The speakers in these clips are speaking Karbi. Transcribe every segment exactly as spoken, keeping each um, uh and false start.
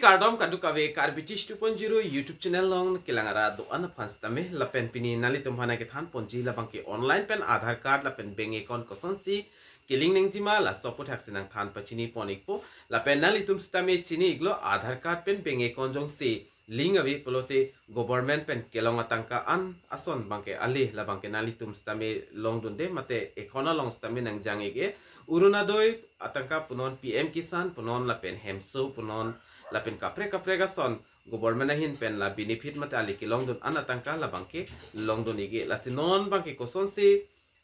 Kardom kadokave Karbi Tish two point zero YouTube channel along kelang arat do-an aphan sitame lapen pini nanglitum aphan nangkethan ponji labangke online pen Aadhaar card lapen bank account kosonsi ke-link nangjima laso aputhaksi nangthan pachini pon ikpo. Lapen nanglitum sitame chini iklo Aadhaar card pen bank account jongsi link ave pulote government pen kelong atangka an ason abangke ale labangke nanglitum sitame longdunde mate account along sitame nangjang ik-e. Orunodoi atangka punon, P M Kisan punon lapen hemso punon lapen kaprek kaprek ason government ahin pen la benefit mate ale kelongdun an atangka labangke longdun ik-e. Lasi non abangke kosonsi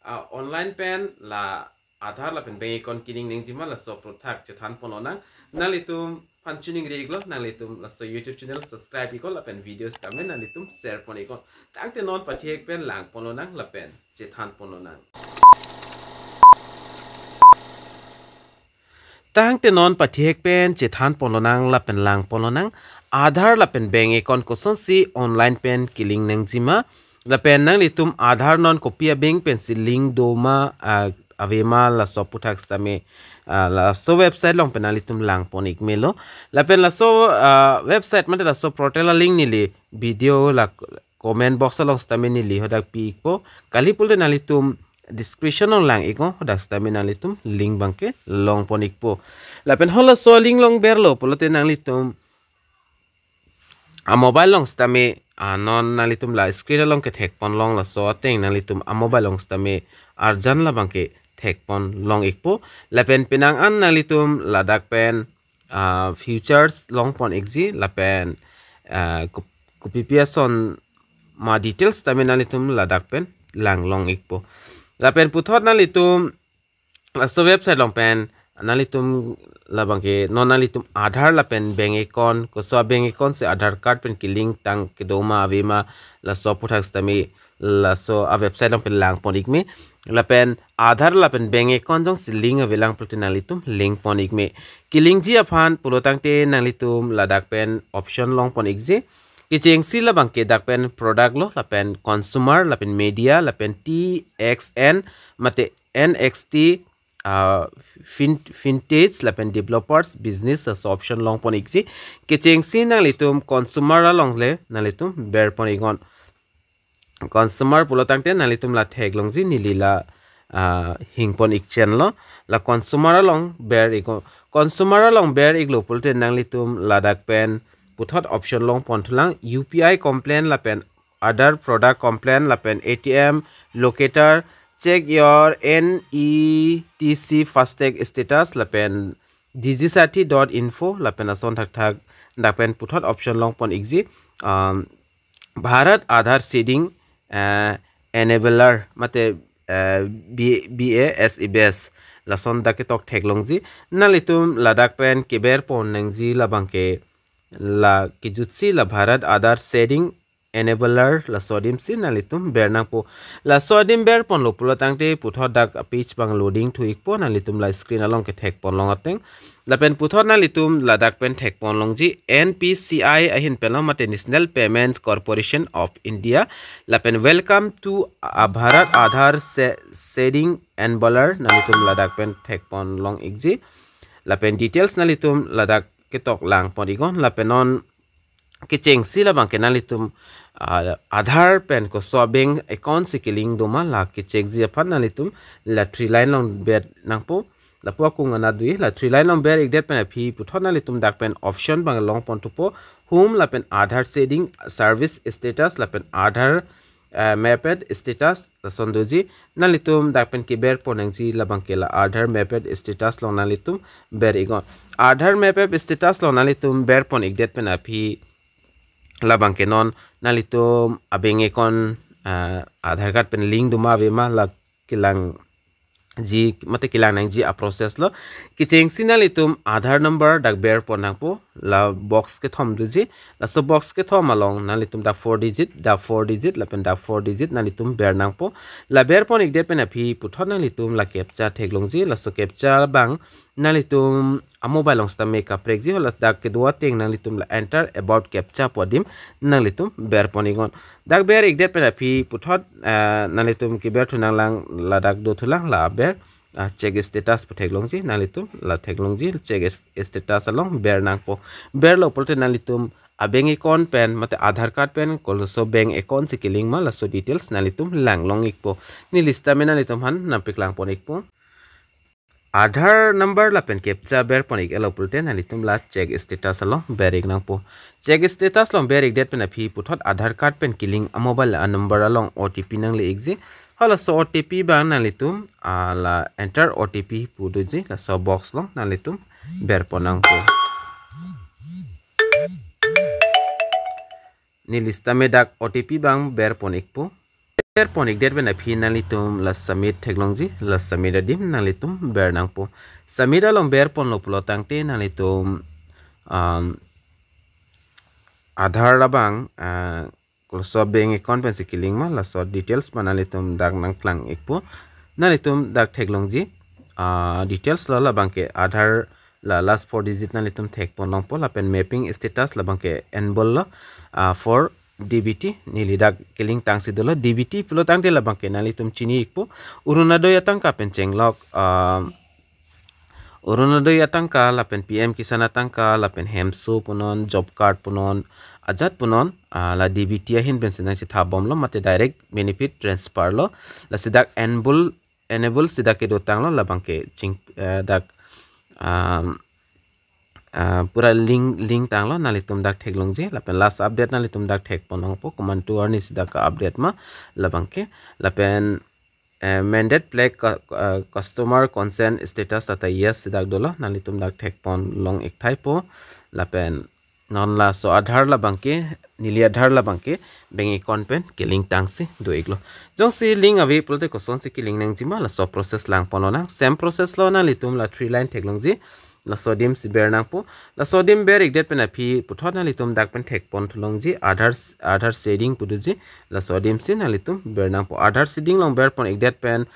ah, online pen la Aadhaar lapen bank account ke-link nangjima laso aphuthak chethan ponlonang. Nanglitum aphan choningri iklo, nanglitum laso YouTube channel subscribe iknon lapen video sitame nanglitum share pon iknon. Tangte non pathek pen lang ponlonang lapen chethan ponlonang. Tangte non pathek pen chethan ponlonang lapen lang ponlonang. Aadhaar lapen bank account kosonsi online pen ke-link nangjima. Lapen nanglitum Aadhaar non kopi a-bank pensi link doma, ah, avema laso aphuthak sitame, ah, laso website along pen nanglitum lang pon ik melo. Lapen laso, ah, website mate laso portal a-link neli video la comment box along sitame neli hadak pi ikpo. Kali pulote nanglitum description along lang iknon, hadak sitame nanglitum link abangke long pon ikpo. Lapen halaso link along berlo pulote nanglitum a-mobile along sitame, ah, non nanglitum la screen along kethek ponlong laso ateng nanglitum a-mobile along sitame arjan labangke thek ponlong ikpo. Lapen penang an nanglitum ladak pen, ah, features long pon ikji lapen, ah, kup-, kopipi ason ma details tame nanglitum ladak pen lang long ikpo. Lapen puthot nanglitum laso website along pen nanglitum labangke non nanglitum Aadhaar lapen bank account, koso a-bank account si Aadhaar card pen ke-link tang kedoma avema laso aphuthak sitame laso a-website along pen lang pon ik me. Lapen Aadhaar lapen bank account jongsi link avelang pulote nanglitum link pon ik me. Ke-linkji aphan pulo tangte nanglitum ladak pen option long pon ikji. Kechengsi labangke dak pen product lo, lapen consumer, lapen media, lapen T X N mate N X T, ah, fin-, fintech, lapen developers, business, laso option long pon ikji. Kechengsi nanglitum consumer along le nanglitum ber pon iknon. Consumer pulo tangte nanglitum la theklongji, neli la, ah, hing pon ik chenlo. La consumer along ber iknon. Consumer along ber iklo pulote nanglitum ladak pen puthot option long pon thulang, U P I complaint lapen other product complaint lapen A T M locator, check your N E T C FASTag status lapen digisathi dot info lapen ason thakthak dak pen puthot option long pon ikji, um, Bharat Aadhaar Seeding, eh, Enabler mate, eh, B-, B A S E B S lason dak ketok theklongji. Nanglitum ladak pen keber pon nangji labangke la kejutsi la Bharat Aadhaar Seeding Enabler laso adimsi nanglitum ber nangpo. Laso adim ber ponlo pulo tangte puthot dak page abang loading thu ikpo, nanglitum la screen along kethek ponlong ateng. Lapen puthot nanglitum ladak pen thek ponlongji N P C I ahin pen lo mate National Payments Corporation of India. Lapen welcome to a Bharat Aadhaar Se-, Seeding Enabler nanglitum ladak pen thek ponlong ikji. Lapen details nanglitum ladak ketok lang pon iknon, lapen non kechengsi labangke nanglitum, ah, Aadhaar pen koso a-bank account si ke-link doma la kechengji aphan nanglitum la three line along ber nangpo. Lapu akung anat dui, la three line along ber ikdet pen aphi puthot nanglitum dak pen option abang long pon thupo, home lapen Aadhaar seeding service status lapen Aadhaar, eh, mapped status lason doji. Nanglitum dak pen keber pon nangji labangke la Aadhaar mapped status along nanglitum ber iknon. Aadhaar mapped status along nanglitum ber pon ikdet pen aphi labangke non nanglitum a-bank account, ah, Aadhaar card pen link doma avema la kelangji mate kelang nangji a-process lo. Kechengsi nanglitum Aadhaar number dak ber pon nangpo, la box kethom doji. Laso box kethom along nanglitum dak four digit, dak four digit lapen dak four digit nanglitum ber nangpo. La ber pon ikdet pen aphi puthot nanglitum la captcha theklongji. Laso captcha abang nanglitum a-mobile along sitame kaprekji, hala dak kedo ateng nanglitum la enter about captcha pu adim nanglitum ber pon iknon. Dak ber ikdet pen aphi puthot, eh, nanglitum keber thu nanglang, ladak do thulang la aber. ah, check status pu theklongji, nanglitum la theklongji check s-, status along ber nangpo. Berlo pulote nanglitum a-bank account pen mate Aadhaar card pen koloso bank account si kelink ma, laso details nanglitum langlong ikpo. Neli sitame nanglitum aphan nangpaklang pon ikpo. Aadhaar number lapen captcha ber pon ik-etlo pulote nanglitum la check status along ber ik nangpo. Check status along ber ikdet pen aphi puthot Aadhaar card pen kelink a-mobile a-number along O T P nangle ikji. Halaso O T P abang nanglitum, ah, la enter O T P pu doji, laso box along nanglitum ber pon nangpo. Neli sitame dak O T P abang ber pon ikpo. Ber pon ikdet pen aphi nanglitum la submit theklongji, la submit adim nanglitum ber nangpo. Submit along ber ponlo pulo tangte nanglitum, um, Aadhaar abang, ah, koloso bank account pen si kelink ma, laso details ma nanglitum dak nangpaklang ikpo. Nanglitum dak theklongji, ah, details lo, labangke Aadhaar la last four digit nanglitum thek pon longpo, lapen mapping status labangke enable lo, ah, for D B T, neli dak kelink tangsi dolo. D B T pulo tangte labangke nanglitum chini ikpo, Orunodoi atangka pen chenglok, ah, Orunodoi atangka lapen P M Kisan atangka lapen hemso punon, job card punon, ajat punon, ah, la D B T ahin pensi nangchethap bomlo mate direct benefit transfer lo. Lasi dak enable, enable si dak kedo tanglo, labangke ching, eh, dak, um, ah, pura link, link tanglo, nanglitum dak theklongji. Lapen last update nanglitum dak thek pon nangpo, komantu arnisi dak ka-update ma labangke. Lapen, eh, mandate flag cu-, eh, customer consent status ata yes si dak dolo, nanglitum dak thek pon long ik thaipo. Lapen non laso Aadhaar labangke, neli Aadhaar labangke bank account pen kelink tangsi do iklo. Jongsi link ave pulote kosonsi kelink nangji ma, laso process lang pon lonang. Same process lo, nanglitum la three line theklongji, laso adim si ber nangpo. Laso adim ber ikdet pen aphi puthot nanglitum dak pen thek pon thu longji, Aadhaar, Aadhaar setting pu doji, laso adim si nanglitum ber nangpo. Aadhaar setting along ber pon ikdet pen,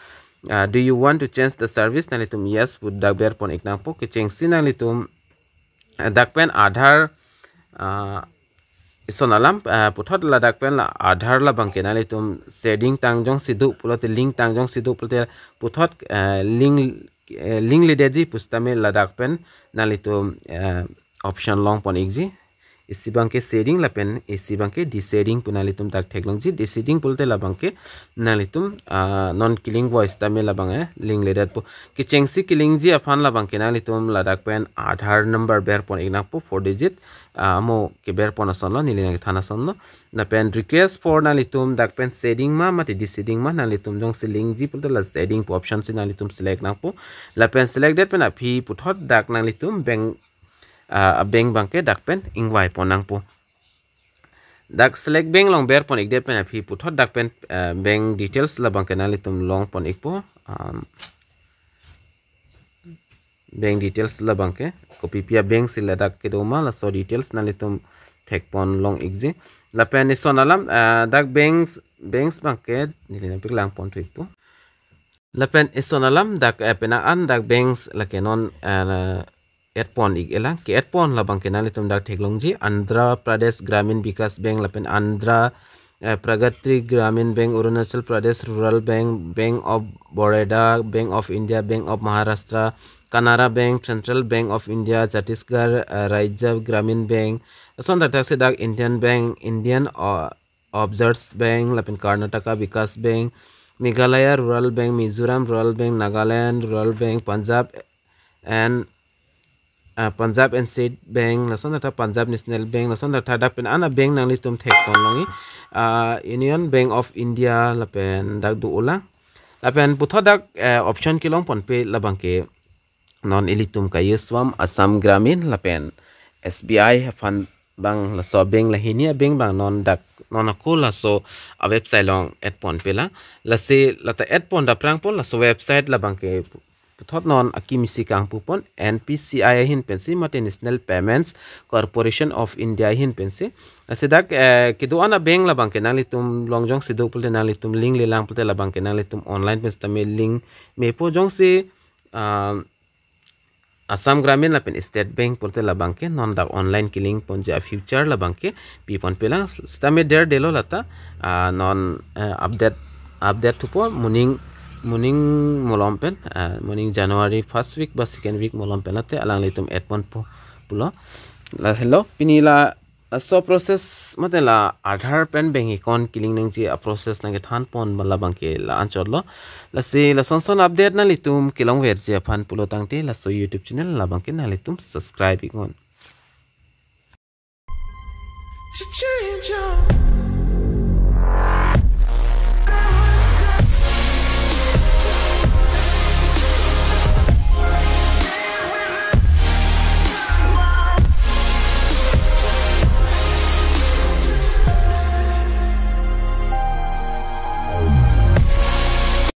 ah, do you want to change the service? Nanglitum yes pu dak ber pon ik nangpo. Kechengsi nanglitum, ah, dak pen Aadhaar, ah, ison alam, ah, puthot ladak pen la Aadhaar labangke nanglitum setting tang jongsi do pulote, link tang jongsi do pulote puthot, ah, link, eh, linkledetji pusitame ladak pen nanglitum, eh, option long pon ikji. Isi abangke setting lapen isi abangke desetting pu, nanglitum dak theklongji. Desetting pulote labangke nanglitum, ah, non kelink voice tame labang, eh, linkledetpo. Kechengsi kelinkji aphan labangke nanglitum ladak pen Aadhaar number ber pon ik nangpo, four digit, ah, mo keber pon asonlo, neli nangkethan asonlo. Lapen request for, nanglitum dak pen setting ma mate desetting ma, nanglitum jongsi linkji pulote la setting pu option si nanglitum select nangpo. Lapen select det pen aphi puthot dak nanglitum bank, ah, bank abangke dak pen ingvai pon nangpo. Dak select bank along ber pon ikdet pen aphi puthot dak pen, ah, bank details labangke nanglitum long pon ikpo. Um, bank details labangke, kopi pi a-bank si ladak kedo ma, laso details nanglitum thek pon long ikji. Lapen ison alam, ah, dak banks, banks abangke neli nangpaklang pon thu ikpo. Lapen ison alam dak, eh, penang an dak banks lake non, eh, add pon ik-elang. Ke-add pon labangke nanglitum dak theklongji, Andhra Pradesh Gramin Vikas Bank lapen Andhra, eh, Pragati Gramin Bank, Arunachal Pradesh Rural Bank, Bank of Baroda, Bank of India, Bank of Maharashtra, Canara Bank, Central Bank of India, Chhattisgarh, eh, Rajya Gramin Bank, lason thakthak si dak Indian Bank, Indian, uh, Overseas Bank, lapen Karnataka Vikas Bank, Meghalaya Rural Bank, Mizoram Rural Bank, Nagaland Rural Bank, Punjab and, ah, Punjab and Sind Bank, lason thakthak Punjab National Bank, lason thakthak dak pen an a-bank nanglitum thek pon longji, ah, Union Bank of India lapen dak do-olang. Lapen puthot dak, eh, option kelong ponpe labangke non ilitum ka-use vam Assam Gramin lapen S B I aphan abang, laso a-bank, la hini a-bank abang non dak non ako laso a-website along add ponpe lang. Lasi lata add pon daprang pon laso website labangke puthot non akimi si kangpu pon, N P C I ahin pensi mate National Payments Corporation of India ahin pensi. Lasi dak, eh, kedo-an a-bank labangke nanglitum long jongsi do pulote, nanglitum linklelang pulote labangke nanglitum online pen sitame link mepo. Jongsi, ah, Assam Gramin lapen State Bank pulote labangke non dak online kelink ponji a-feature labangke pi ponpe lang. Sitame derdelo lata, ah, non, eh, update, update thupo, moning moning malom pen, ah, moning January first week ba second week malom pen late alanglitum add ponpo pulo. La helo, pini la, ah, laso process mate la Aadhaar pen bank account ke-link nangji a-process nangkethan pon ba labangke la anchotlo. Lasi lason son update nanglitum kelongverji aphan pulo tangte laso YouTube channel labangke nanglitum subscribe iknon. To change your